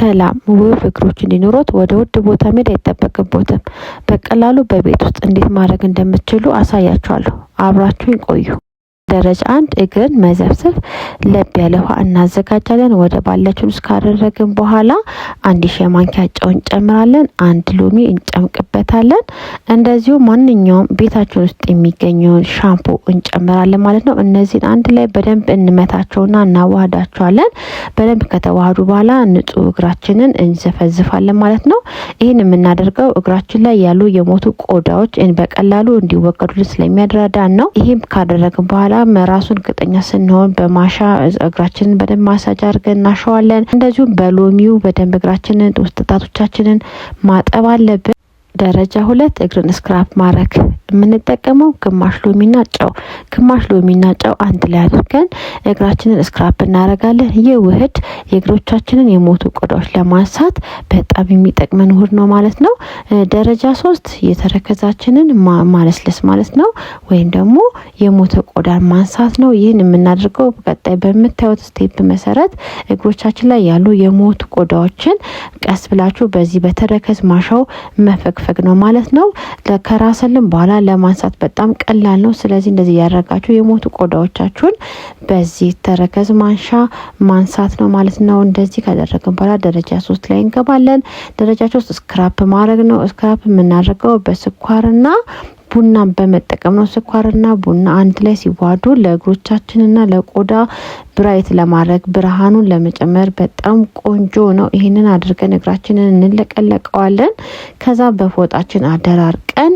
ሰላም ውብ እግሮች እንዲኖሩት ወደ ውድ ቦታ መሄድ አይጠበቅቦትም። በቀላሉ በቤት ውስጥ እንዴት ማድረግ እንደምትችሉ አሳያችኋለሁ። አብራችሁኝ ቆዩ። ደረጃ 1፣ እግርን መዘፍዘፍ። ለብ ያለ ውሃ እናዘጋጃለን። ወደ ባላችን ውስጥ ካደረግን በኋላ አንድ ሻይ ማንኪያ ጨው እንጨምራለን። አንድ ሎሚ እንጨምቅበታለን። እንደዚሁ ማንኛውም ቤታችን ውስጥ የሚገኘውን ሻምፖ እንጨምራለን ማለት ነው። እነዚህን አንድ ላይ በደንብ እንመታቸውና እናዋህዳቸዋለን። በደንብ ከተዋህዱ በኋላ ንጹህ እግራችንን እንዘፈዝፋለን ማለት ነው። ይህን የምናደርገው እግራችን ላይ ያሉ የሞቱ ቆዳዎች በቀላሉ እንዲወገዱልን ስለሚያደራዳን ነው። ይህም ካደረግን በኋላ ራሱን እርግጠኛ ስንሆን በማሻ እግራችንን በደንብ ማሳጅ አድርገን እናሸዋለን። እንደዚሁም በሎሚው በደንብ እግራችንን ውስጥ ጣቶቻችንን ማጠብ አለብን። ደረጃ 2፣ እግርን scrub ማድረግ። የምንጠቀመው ግማሽ ሎሚና ጨው፣ ግማሽ ሎሚና ጨው አንድ ላይ አድርገን እግራችንን scrub እናደርጋለን። ይህ ውህድ የእግሮቻችንን የሞቱ ቆዳዎች ለማንሳት በጣም የሚጠቅመን ውህድ ነው ማለት ነው። ደረጃ 3፣ የተረከዛችንን ማለስለስ ማለት ነው፣ ወይም ደግሞ የሞተ ቆዳን ማንሳት ነው። ይህን የምናደርገው ቀጣይ በምታዩት step መሰረት እግሮቻችን ላይ ያሉ የሞቱ ቆዳዎችን ቀስ ብላችሁ በዚህ በተረከዝ ማሻው መፈግፈግ ነው ማለት ነው። ከራሰልን በኋላ ለማንሳት በጣም ቀላል ነው። ስለዚህ እንደዚህ ያደረጋችሁ የሞቱ ቆዳዎቻችሁን በዚህ ተረከዝ ማንሻ ማንሳት ነው ማለት ነው። እንደዚህ ካደረግን በኋላ ደረጃ 3 ላይ እንገባለን። ደረጃ 3 scrub ማድረግ ነው። Scrub የምናደርገው በስኳርና ቡና በመጠቀም ነው። ስኳርና ቡና አንድ ላይ ሲዋሃዱ ለእግሮቻችንና ለቆዳ bright ለማድረግ፣ ብርሃኑን ለመጨመር በጣም ቆንጆ ነው። ይህንን አድርገን እግራችንን እንለቀለቀዋለን። ከዛ በፎጣችን አደራርቀን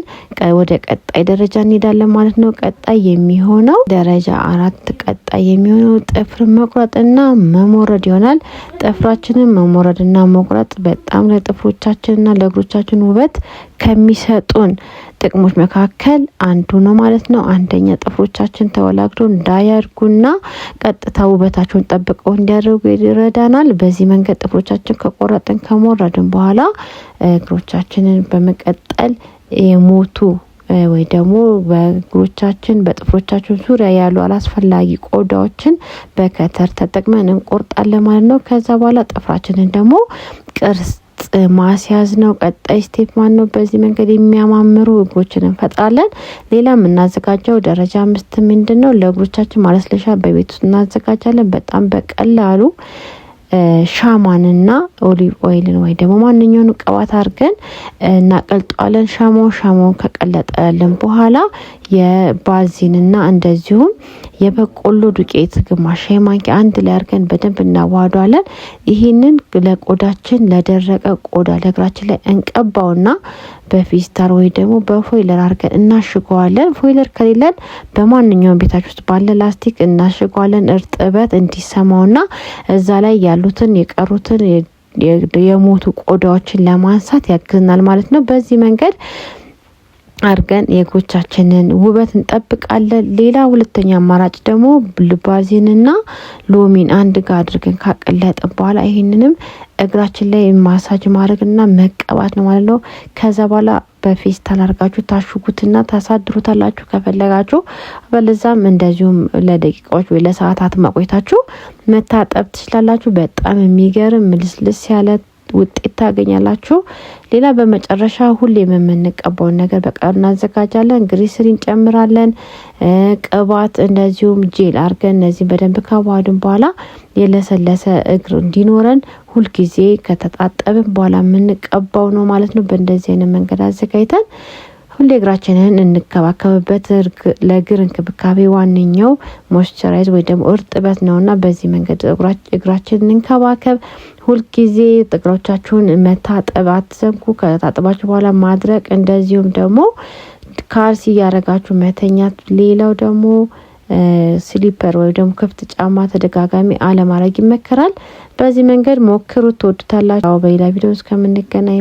ወደ ቀጣይ ደረጃ እንሄዳለን ማለት ነው። ቀጣይ የሚሆነው ደረጃ 4፣ ቀጣይ የሚሆነው ጥፍር መቁረጥና መሞረድ ይሆናል። ጥፍራችንን መሞረድና መቁረጥ በጣም ለጥፍሮቻችንና ለእግሮቻችን ውበት ከሚሰጡን ጥቅሞች መካከል አንዱ ነው ማለት ነው። አንደኛ ጥፍሮቻችን ተወላግዶ እንዳያድጉና ቀጥታ ውበታቸውን ጠብቀው እንዲያደርጉ ይረዳናል። በዚህ መንገድ ጥፍሮቻችን ከቆረጥን ከሞረድን በኋላ እግሮቻችንን በመቀጠል የሞቱ ወይ ደግሞ በእግሮቻችን በጥፍሮቻችን ዙሪያ ያሉ አላስፈላጊ ቆዳዎችን በ cutter ተጠቅመን እንቆርጣለን ማለት ነው። ከዛ በኋላ ጥፍራችንን ደግሞ ቅርጽ ማስያዝ ነው። ቀጣይ step ማን ነው? በዚህ መንገድ የሚያማምሩ እግሮችን እንፈጥራለን። ሌላ የምናዘጋጀው ደረጃ 5 ምንድን ነው? ለእግሮቻችን ማለስለሻ በቤት ውስጥ እናዘጋጃለን። በጣም በቀላሉ ሻማንና olive oil ን ወይ ደግሞ ማንኛውን ቅባት አድርገን እናቀልጠዋለን። ሻማውን ከቀለጠልን በኋላ የባዚንና እንደዚሁም የበቆሎ ዱቄት ግማሽ ሻይ ማንኪያ አንድ ላይ አድርገን በደንብ እናዋህደዋለን። ይህንን ለቆዳችን፣ ለደረቀ ቆዳ ለእግራችን ላይ እንቀባውና በፌስታል ወይ ደግሞ በ foiler አድርገን እናሽገዋለን። Foiler ከሌለን በማንኛውም ቤታችን ውስጥ ባለ ላስቲክ እናሽገዋለን። እርጥበት እንዲሰማውና እዛ ላይ ያሉትን የቀሩትን የሞቱ ቆዳዎችን ለማንሳት ያግዝናል ማለት ነው። በዚህ መንገድ አድርገን የእግሮቻችንን ውበት እንጠብቃለን። ሌላ ሁለተኛ አማራጭ ደግሞ ባዚንና ሎሚን አንድ ጋር አድርገን ካቀለጥን በኋላ ይህንንም እግራችን ላይ ማሳጅ ማድረግና መቀባት ነው ማለት ነው። ከዛ በኋላ በፌስታል አድርጋችሁ ታሽጉትና ታሳድሩታላችሁ ከፈለጋችሁ። በለዛም እንደዚሁም ለደቂቃዎች ወይ ለሰዓታት ማቆየታችሁ መታጠብ ትችላላችሁ። በጣም የሚገርም ልስልስ ያለ ውጤት ታገኛላችሁ። ሌላ በመጨረሻ ሁሌም የምንቀባውን ነገር በቀላሉ እናዘጋጃለን። ግሪስሪ እንጨምራለን፣ ቅባት እንደዚሁም ጄል አድርገን እነዚህን በደንብ ካዋሃድን በኋላ የለሰለሰ እግር እንዲኖረን ሁልጊዜ ከተጣጠብን በኋላ የምንቀባው ነው ማለት ነው። በእንደዚህ አይነት መንገድ አዘጋጅተን ሁሌ እግራችንን እንከባከብበት። ለእግር እንክብካቤ ዋነኛው moisturize ወይ ደግሞ እርጥበት ነውና በዚህ መንገድ እግራችንን እንከባከብ። ሁልጊዜ እግሮቻችሁን መታጠብ አትዘንጉ። ከታጠባችሁ በኋላ ማድረቅ፣ እንደዚሁም ደግሞ ካልሲ እያደረጋችሁ መተኛት። ሌላው ደግሞ slipper ወይም ደግሞ ክፍት ጫማ ተደጋጋሚ አለማድረግ ይመከራል። በዚህ መንገድ ሞክሩት፣ ትወዱታላችሁ። በሌላ ቪዲዮ እስከምንገናኝ።